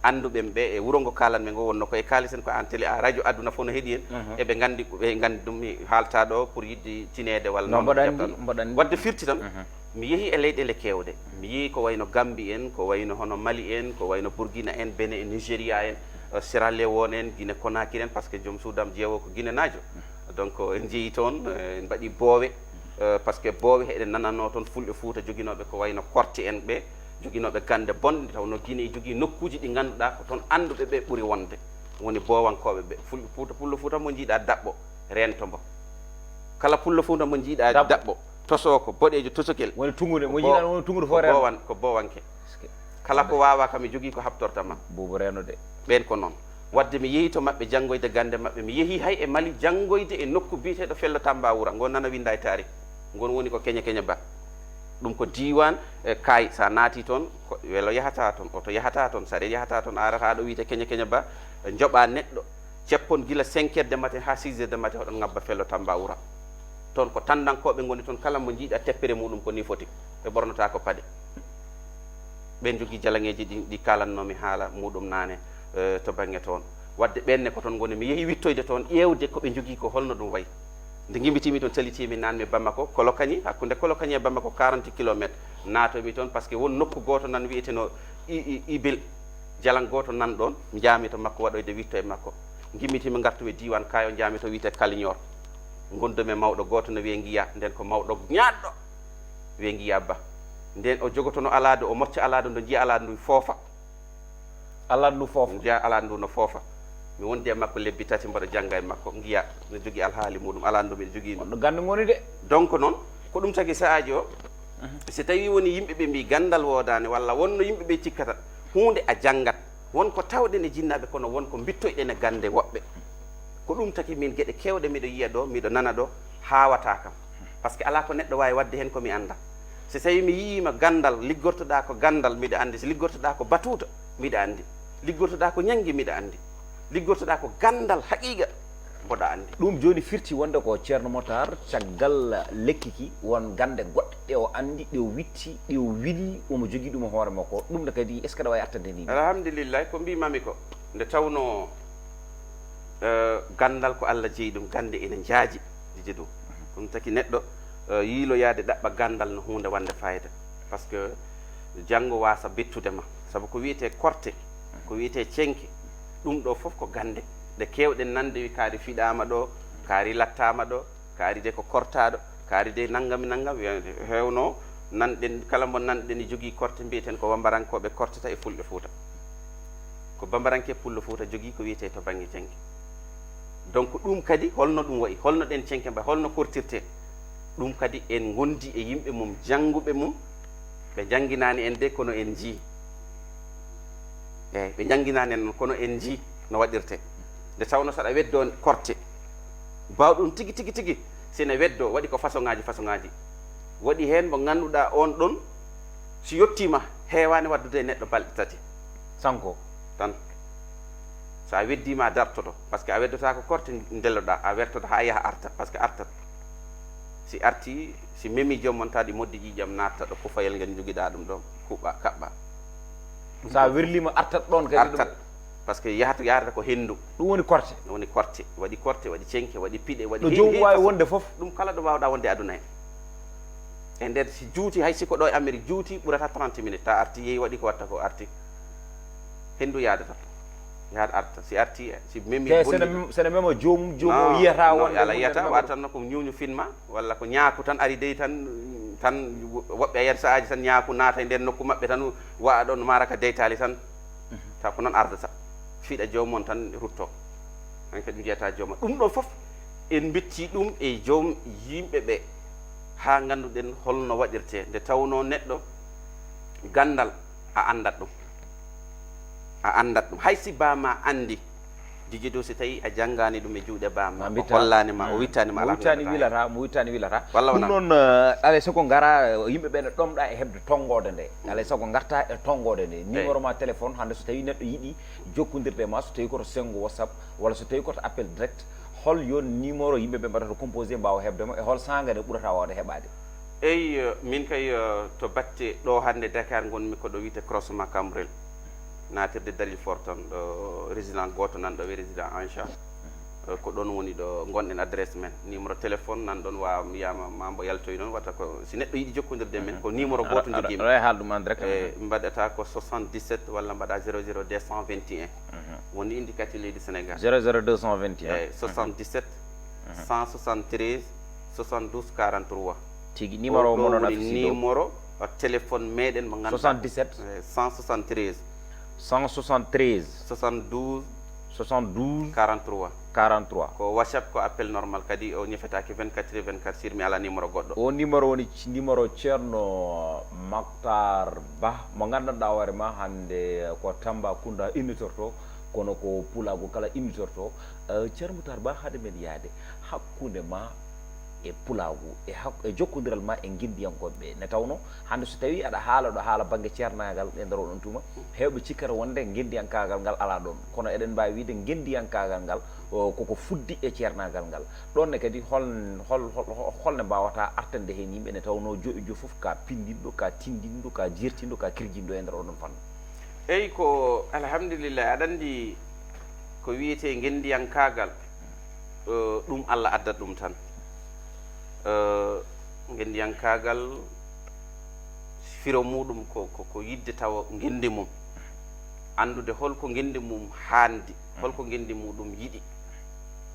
Annduɓe ɓe e wuro ngo kaalanmi ngo wonno ko e kaalis en, ko aan télé, a radio, aduna fof no heɗi en. Mhm. Eɓe nganndi, ɓe nganndi ɗum, mi haalta ɗo pour yiɗde tineede walla No noon mboɗo anndi, jaɓtan. Mboɗo anndi. Waɗde firti tan, Mhm. mi yehi e leyɗeele keewɗe. Mi yehi ko wayno Gambie en, ko wayno hono Mali en, ko wayno Burkina en, Benin en, Nigeria en, eh, Sierra Leone en, Guinée Conakry en, par ce que joom suudu am jeewo ko Guinénaajo. Donc, en njehi toon, eh, en mbaɗi boowe, eh, par ce que boowe eɗen nanannoo toon fulɓe Fuuta joginooɓe ko wayno korte en ɓe, joginooɓe gannde bonɗe, tawnoo Guinée jogii nokkuuji ɗi ngannduɗaa ko toon annduɓe ɓe ɓuri wonde. Woni boowankooɓe ɓe. Fulɓe Fuuta, pullo Fuuta mo njiiɗaa daɓɓo, reento mbo. Kala pullo Fuuta mo njiiɗaa Daɓɓo. daɓɓo, tosoo ko, boɗeejo tosokel. Woni tungude, mo Bo-, njiiɗaa woni tungude ko fof reeno. boowan-, ko boowanke. Est-ce que Kala ko waawaa kam, mi jogii ko haɓtorta ma. Buubu reeno de. Ɓeen ko noon. Waɗde mi yehi to maɓɓe janngoyde gannde maɓɓe. Mi yehi hay e Mali janngoyde e nokku biyeteeɗo Fello Tamba Wura. Ngon nana winnda e taarih. Ngon woni ko Keñe Keñe Ba. Ɗum ko diiwaan e kaay, so a naati toon, ko welo yahata toon, oto yahata toon, sareet yahata toon, a arata ɗo wiyetee Keñe Keñe Ba, njoɓa neɗɗo, ceppon gila cinq heures de matin haa six heures de matin, oɗon ngabba felo Tamba wura. Toon ko tanndankooɓe ngoni toon, kala mo njiiɗa teppere muɗum ko nii foti, ɓe ɓornotaako paɗe. Ɓeen njogii jalaŋeeji ɗi, ɗi kaalannoomi haala muɗum naane, eh, to baŋnge toon. Waɗde ɓeen ne ko toon ngoni, mi yehi wittoyde toon, ƴeewde ko ɓe njogii ko holno ɗum wayi. Nde ngimmitimi toon, calitii mi naanmi Bamako, Kolokani, hakkunde Kolokani e Bamako quarante kilomètres. Naatoymi toon, parce que won nokku gooto nan wiyeteno I-, I-, Ibil. Jalaŋ gooto nan ɗoon, njaami to makko waɗoyde witto e makko. Ngimmitimi ngartumi diiwaan Kaayo, njaami to wiyetee Kaliñoor. Ngondumi e mawɗo gooto no wiyee Ngiya, ndeen ko mawɗo ñaaɗɗo, wiyee Ngiya Ba. Ndeen o jogotono alaadu, o mocca alaadu, ndo njiya alaadu ndu foofa. Alaadu ndu foofa. Njiya alaadu ndu no foofa. Mi wondi e makko lebbi tati, mboɗo jannga e makko, Ngiya no jogii alhaali muɗum, alaadu ndu miɗo jogii ndu. Wonɗo gannde ngoni de. Donc noon, ko ɗum tagi sa'aaji o, si tawii woni yimɓe ɓe mbii ganndal woodaani, walla wonno yimɓe ɓe cikkata, huunde a janngat. Won ko tawɗen e jinnaaɓe, kono won ko mbittoyɗen e gannde woɓɓe. Ko ɗum taki min geɗe keewɗe miɗo yiya ɗo, miɗo nana ɗo, haawataa kam. Par ce que alaa ko neɗɗo waawi waɗde heen ko mi anndaa. Si tawii mi yiyiima ganndal, liggortoɗaa ko ganndal, miɗo anndi. Si liggortoɗaa ko batuuta, miɗo anndi. Liggortoɗaa ko ñanngi, miɗo anndi. Liggortoɗaa ko ganndal haqiiqa, mboɗo anndi. Ɗum jooni firti wonde ko Ceerno Motaar, caggal lekki ki, won gannde goɗɗe ɗe o anndi, ɗe o witti, ɗe o wili, omo jogii ɗum e hoore makko. Ɗum ne kadi, est-ce que aɗa waawi artande ni? Alhamdulillahi, ko mbimami ko, nde tawnoo, eh, ganndal ko Allah jeyi ɗum, gannde ene njaaji, jiji ɗum. Ɗum taki neɗɗo, eh, yiiloyaade ɗaɓɓa ganndal no huunde wonde fayida. Par ce que janngo waasa bettude ma. Sabu ko wiyetee korte, ko wiyetee cenke, ɗum ɗo fof ko gannde. Nde keewɗen nande wi kaari fiɗaama ɗo, kaari lattaama ɗo, kaari de ko kortaaɗo, kaari de nanngam e nanngam. Wi-, heewno nanɗen, kala mo nanɗen ne jogii korte, mbiyeten ko Bambarankooɓe kortata e Fulɓe Fuuta. Ko Bambaranke Pullo Fuuta jogii ko wiyetee to bannge cenke. Donc ɗum kadi, holno ɗum wayi, holno ɗeen cenke mbayi, holno kortirtee? Ɗum kadi en ngondi e yimɓe mum, jannguɓe mum, ɓe njannginaani en de, kono en njii. Eeyi, ɓe njannginaani en noon, kono en njii no waɗirtee. Nde tawnoo so aɗa weddoo korte, baawɗo ɗum tigi, tigi, tigi, si ene weddoo, waɗi ko façon ŋaaji, façon ŋaaji. Waɗi heen mo ngannduɗaa oon ɗoon, si yettiima, heewaani waɗdude e neɗɗo balɗe tati. Sanko. Tan. So a weddiima, a dartoto. Par ce que a weddotaako korte ndelloɗaa, a wertoto haa yaha arta, par ce que artat. Si artii, si memii joom mon, tawa ɗi moddi ƴiiƴam, naatta ɗo kufayel ngel njogiɗaa ɗum ɗo, kuɓɓa, kaɓɓa. So a werliima, artat ɗoon kadi ɗum. Artat. Par ce que yahata, yahrata ko henndu. Ɗum woni korte. Ɗum woni korte. Waɗi korte, waɗi cenke, waɗi piɗe, waɗi ɗo heen, joomum heen waawi façon wonde fof. Ɗum kala ɗo mbaawɗaa wonde e aduna he. E nder si juuti, hay si ko ɗo e Amérique juuti, ɓurata trente minutes. Ta arti, yehi waɗi ko watta ko, arti. Henndu yaadata. Yaad arta. Si arti, si memi te bonni sene, sene mema joomum, joomum o yiyata non, wonde ala yiyata, wonde wa tan ko ñuñu finma, walla ko ñaaku tan ari dey tan, tan woɓɓe a yiyat sa'aaji tan ñaaku naata e nder nokku maɓɓe tan, wa'a ɗon maara ka deytaali tan. Ta ko noon ardata. Fiɗa joomum on tan rutto. An kadi mbiyata jooma. Ɗum ɗon fof en mbitti ɗum e joom yimɓe ɓe, haa ngannduɗen holno waɗirtee. Nde tawnoo neɗɗo ganndal a anndat ɗum. A anndat ɗum. Hay si baama anndi, Djidiou, si tawii a janngaani ɗum e juuɗe baama, o hollaani ma, o wittaani ma, mo wittaani wilata, mo wittaani wilata. Walla wonaa? Ɗum noon, eh, alay sago ngara, eh, yimɓe ɓe ne ɗomɗa e heɓde tonngoode nde. Alay sago ngarta e tonngoode nde. Eey. Numéro ma téléphone, hannde so tawii neɗɗo yiɗi jokkondirde e ma, so tawii ko to senngo WhatsApp, walla so tawii ko to appel direct, hol yo numéro yimɓe ɓe mbaɗata composé mbaawa heɓde mo, e hol saanga nde ɓurata waawde heɓaade? Eey, eh, min kay, eh, to batte ɗo hannde Dakar ngonmi ko ɗo wiyetee croisement Cambrel. Naatirde Dalifort tan, ɗo résident gooto nan ɗo wiyee résident Ancha. Eh, ko ɗon woni ɗo ngonɗen adresse men. Numéro téléphone nan ɗon, wa mi yama ma mbo yaltoy noon, wata ko si neɗɗo yiɗi jokkondirde men, ko numéro gooto njogii mi. Aɗa, aɗa, aɗa haal ɗum en direct. Eh, mbaɗata ko soixante-dix-sept walla mbaɗa zéro zéro deux cent vingt et un. Mhm. Woni indicatif leydi Sénégal. Zéro zéro deux cent vingt et un. Eh, soixante-dix-sept, cent soixante-treize, soixante-douze, quarante-trois. Tigi, numéro o mo noon affiche ɗo. Numéro, uh, téléphone meɗen mo ngannduɗaa. Soixante-dix-sept. Eh, cent soixante-treize. Cent soixante-treize. Soixante-douze. Soixante-douze. Quarante-trois. Quarante-trois. Ko WhatsApp, ko appel normal, kadi o ñefetaake vingt-quatre heures vingt-quatre, sirmi alaa numéro goɗɗo. O numéro woni c-, numéro Ceerno Maktar Bah, mo nganndanɗaa hoore ma hannde ko Tambacounda innitorto, kono ko Pulaagu kala innitorto. Eh, Ceerno Maktar Bah, hade men yahde hakkunde ma e pulaagu e hak- e jokkondiral ma e ngenndiyankooɓe ɓe. Ne tawnoo hannde so tawii aɗa haala ɗo haala bannge ceernaagal e nder oɗon tuma, heewɓe cikkata wonde ngenndiyankaagal ngal alaa ɗoon. Kono eɗen mbaawi wiyde ngenndiyankaagal ngal o, koko fuɗɗi e ceernaagal ngal. Ɗoon ne kadi hol hol hol hol ne mbaawata artande heen yimɓe ne tawnoo joƴƴo fof ka pinndinɗo, ka tinndinɗo, ka jeertinɗo, ka kirjinɗo e nder oɗon fannu? Eyi, ko alhamdulillah, aɗa anndi ko wiyetee ngenndiyankaagal, eh, ɗum Allah addat ɗum tan. Eh, ngenndiyankaagal, firo muɗum ko, ko, ko yiɗde tawa ngenndi mum, anndude hol ko ngenndi mum haandi, hol ko ngenndi muɗum yiɗi.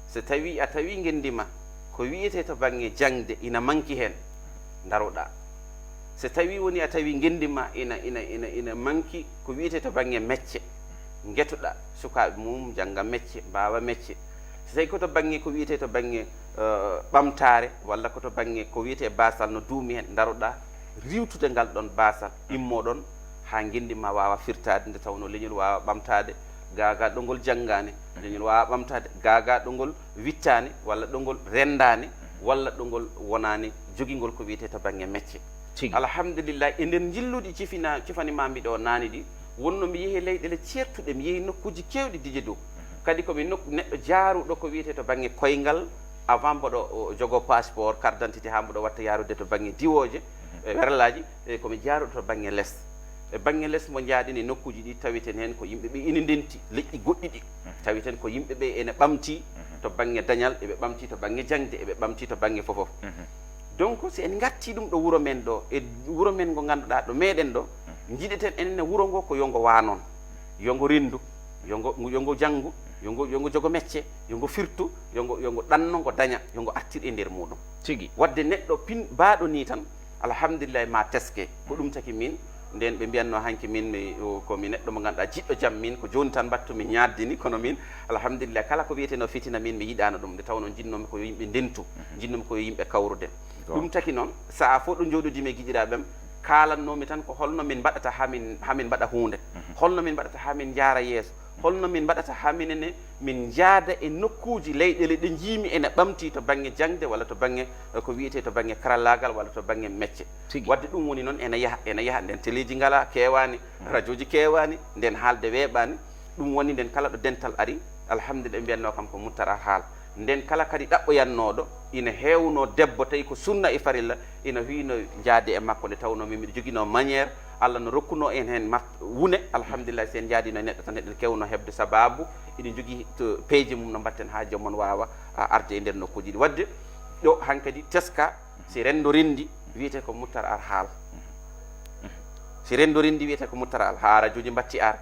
So tawii a tawii ngenndi ma ko wiyetee to bannge jaŋde ina manki heen, ndaroɗaa. So tawii woni a tawii ngenndi ma ina, ina, ina, ina manki ko wiyetee to bannge mecce, ngetoɗaa sukaaɓe mum njannga mecce, mbaawa mecce. So tawii ko to bannge ko wiyetee to bannge, eh, ɓamtaare walla ko to bannge ko wiyetee baasal no duumi heen, ndaroɗaa riiwtude ngal ɗoon baasal, immoɗon haa ngenndi ma waawa firtaade nde tawnoo leñol waawa ɓamtaade, gaa gaa ɗo ngol janngaani, leñol waawa ɓamtaade, gaa gaa ɗo ngol wittaani walla ɗo ngol renndaani walla ɗo ngol wonaani jogingol ko wiyetee to bannge mecce. Tigi. Alhamdulillah, e nder njilluɗi cifina-, cifani maa mbiɗo naani ɗi, wonno mi yehi leyɗeele ceertuɗe, mi yehi nokkuuji keewɗi Dijedow. Kadi ko mi nok-, neɗɗo jaaruɗo ko wiyetee to bannge koyngal, avant mboɗo o, jogoo passeport, carte d'identité, haa mboɗo watta yaarude to bannge diwooje, e werlaaji, e ko mi jaaruɗo to bannge les. E bannge les mo njaaɗen e nokkuuji ɗi, taweten heen ko yimɓe ɓe ina ndenti leƴƴi goɗɗi ɗi. Taweten ko yimɓe ɓe ene ɓamti to bannge dañal, eɓe ɓamti to bannge jaŋde, eɓe ɓamti to bannge fof fof. Donc, so en ngartii ɗum ɗo wuro men ɗo, e wuro men ngo ngannduɗaa ɗo meɗen ɗo, njiɗeten enen ne wuro ngo ko yo ngo waa noon, yo ngo renndu, yo ngo, yo ngo janngu, yo ngo, yo ngo jogo mecce, yo ngo firtu, yo ngo, yo ngo ɗanno, ngo daña, yo ngo artir e nder muɗum. Tigi. Waɗde neɗɗo pin-, baaɗo nii tan, alhamdulillahi, ma teske. Ko ɗum taki min, ndeen ɓe mbiyatnoo hanki min, mi, o, ko mi neɗɗo mo ngannduɗaa jiɗɗo jam, min ko jooni tan mbaɗtu mi ñaaddini, kono min, alhamdulillah, kala ko wiyeteenoo fitina, min mi yiɗaano ɗum, nde tawnoo njiɗnoomi ko yo yimɓe ndentu, njiɗnoomi ko yo yimɓe kawrude. Ɗum taki noon, sahaa fof ɗo njooɗodii mi e giɗiraaɓe am, kaalannoomi tan ko holno min mbaɗata haa min, haa min mbaɗa huunde, holno min mbaɗata haa min njaara yeeso, holno min mbaɗata haa minen ne min njaada e nokkuuji leyɗeele ɗe njiimi ene ɓamti to bannge jaŋde walla to bannge, eh, ko wiyetee to bannge karallaagal walla to bannge mecce. Tigi. Waɗde ɗum woni noon ene yaha, ene yaha, nden teleeji ngalaa, keewaani, rajooji keewaani, nden haalde weeɓaani. Ɗum woni nden kala ɗo dental ari, alhamdulillah, ɓe mbiyatnoo kam ko Muttar Ar Haal. Nden kala kadi ɗaɓɓoyatnooɗo, ina heewnoo debbo tawi ko sunna e farilla, ina hiinoo njaade e makko, nde tawnoo min mbiɗo joginoo manière, Allah no rokkunoo en heen mat-, wune, alhamdulillah, so en njaadiino e neɗɗo tan, eɗen keewnoo heɓde sabaabu, eɗen njogii to peeje mum no mbaɗten haa joom on waawa, a, arde e nder nokkuuji ɗi. Waɗde ɗo hankadi teska, si renndo renndi, wiyetee ko Muttar Ar Haal. Si renndo renndi, wiyetee ko Muttar Ar Haal, haa rajooji mbatti ar,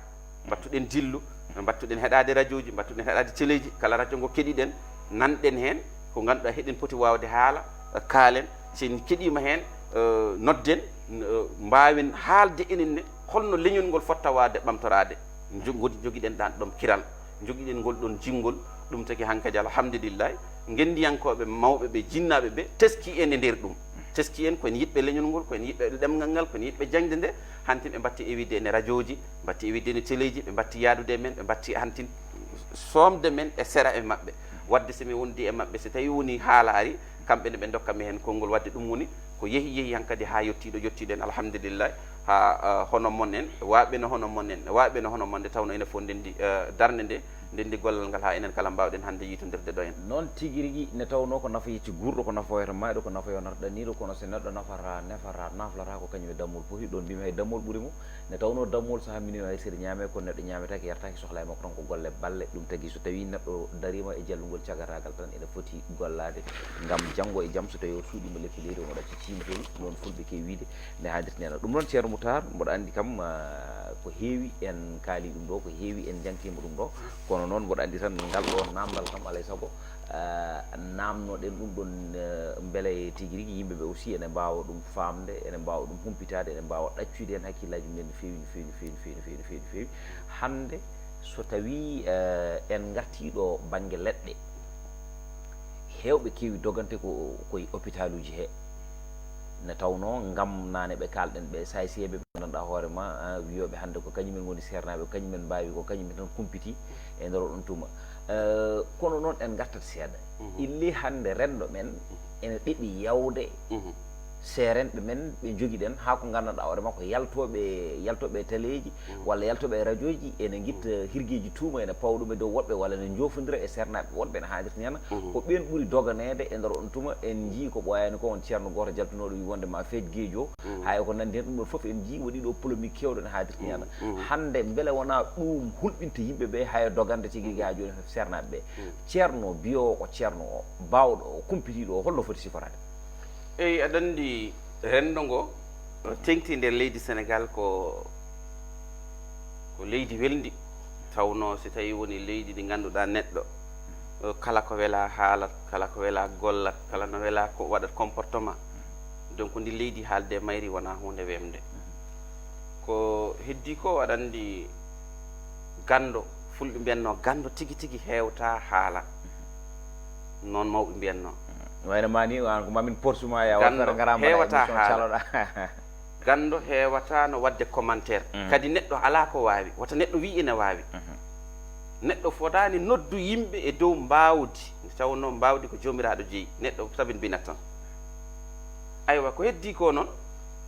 mbattuɗen jillu, mbattuɗen heɗaade rajooji, mbattuɗen heɗaade teleeji, kala rajo ngo keɗiɗen, nanɗen heen ko ngannduɗaa heɗen poti waawde haala, kaalen, so en keɗiima heen, eh, nodden, eh, mbaawen haalde enen ne holno leñol ngol fotta waawde ɓamtoraade. Njo-, ngodi-, njogiɗen ɗaan ɗoon kiral, njogiɗen ngol ɗoon jinngol, ɗum tagi hankadi alhamdulillahi, ngenndiyankooɓe mawɓe ɓe, jinnaaɓe ɓe, teski en e nder ɗum. Teski en ko en yiɗɓe leñol ngol, ko en yiɗɓe ɗemngal ngal, ko en yiɗɓe jaŋde nde, hanti ɓe mbatti ewide ene rajooji, mbatti ewide ene teleeji, ɓe mbatti yaadude e men, ɓe mbatti hanti soomde men e sera e maɓɓe. Waɗde so mi wondi e maɓɓe, so tawii woni haala ari, kamɓe ne ɓe ndokka mi heen konngol. Waɗde ɗum woni ko yehi, yehi hankadi haa yettii ɗo yettiɗen, alhamdulillahi, haa, ah, hono mon en, waaɓe no hono mon en, waaɓe no hono mon, nde tawnoo ene fof ndenndi, eh, darnde nde, ndenndi gollal ngal haa enen kala mbaawɗen hannde yiitondirde ɗo en. Noon tigi rigi, nde tawnoo ko nafa yetti guurɗo, ko nafa wayata maayɗo, ko nafa yonata ɗanniiɗo, kono so neɗɗo nafata, nefata, naflata, ko kañum e dammol poti, ɗoon mbimi hay dammol ɓuri mo. Nde tawnoo dammol so hamminiima hay seeɗa ñaamee, kono neɗɗo ñaametaake, yartaaki, sohlaa e makko tan ko golle balle. Ɗum tagi so tawii neɗɗo dariima e jallungol cagataagal tan, ene foti gollaade ngam janngo e jam, so tawii o suuɗiima leppi leydi, omo ɗacca ciimtol, noon fulɓe keewi wiyde, nde haadirta nena. Ɗum noon, Ceerno Mutaar, mboɗo anndi kam, ah, ko heewi en kaali ɗum ɗo, ko heewi en njantiima ɗum ɗo, kono noon mboɗo anndi tan ngal ɗo naamndal kam, alaa e sago, ah, naamnoɗen ɗum ɗon, eh, mbele tigi rigi yimɓe ɓe aussi ene mbaawa ɗum faamde, ene mbaawa ɗum humpitaade, ene mbaawa ɗaccude heen hakkillaaji mum en no feewi, no feewi, no feewi, no feewi, no feewi, no feewi, no feewi. Hannde so tawii, eh, en ngartii ɗo bannge leɗɗe, heewɓe keewi dogante ko, koye hôpitaluuji he, nde tawnoo ngam naane ɓe kaalɗen ɓe, saaysiyeeɓe ɓe nganndanɗaa hoore ma, ah, wiyooɓe hannde ko kañumen ngoni seernaaɓe, ko kañumen mbaawi, ko kañumen tan kumpitii e nder oɗon tuma. Eh, kono noon en ngartat seeɗa. Illi hannde renndo men ene ɗeɓi yawde seerenɓe men ɓe njogiɗen, haa ko nganndanɗaa hoore makko yaltooɓe, yaltooɓe e teleeji walla yaltooɓe e rajooji ene ngitta hirgeeji tuuma ene pawa ɗum e dow woɗɓe walla ene njoofondira e seernaaɓe woɗɓe ene haadirta heen. Ko ɓeen ɓuri doganeede e nder on tuma. En njii ko ɓooyaani ko on ceerno gooto jaltunooɗo wi wonde ma feet geejo. Hay ko nanndi heen ɗum ɗon fof en njii waɗi ɗo polémique keewɗo ene haadirta heen. Hannde mbele wonaa ɗum hulɓinta yimɓe ɓe haya dogande tigi gaa jooni seernaaɓe ɓe? Ceerno biyoowo ko ceerno o, baawɗo o, kumpitiiɗo o, holno foti siforaade? Eyi, aɗa anndi renndo ngo teŋti nder leydi Senegaal ko ko leydi welndi. Tawnoo si tawii woni leydi ndi ngannduɗaa neɗɗo kala ko welaa haalat, kala ko welaa gollat, kala no welaa ko waɗat comportement. Donc ndi leydi haalde e mayri wonaa huunde wemde. Ko heddii ko aɗa anndi ganndo, fulɓe mbiyatnoo ganndo tigi tigi heewtaa haala. Noon mawɓe mbiyatnoo. Wayno maa nii aan ko maa min porsu maa yaa waɗ Ganndo fere ngaraa mbaɗa heewataa émission haala. Caloɗaa. Ganndo heewataano waɗde commentaire. Kadi neɗɗo alaa ko waawi, wota neɗɗo wii ene waawi. Neɗɗo fotaani noddu yimɓe e dow mbaawdi, nde tawnoo mbaawdi ko joomiraaɗo jeyi, neɗɗo tabinbinat tan. Aywa, ko heddii ko noon,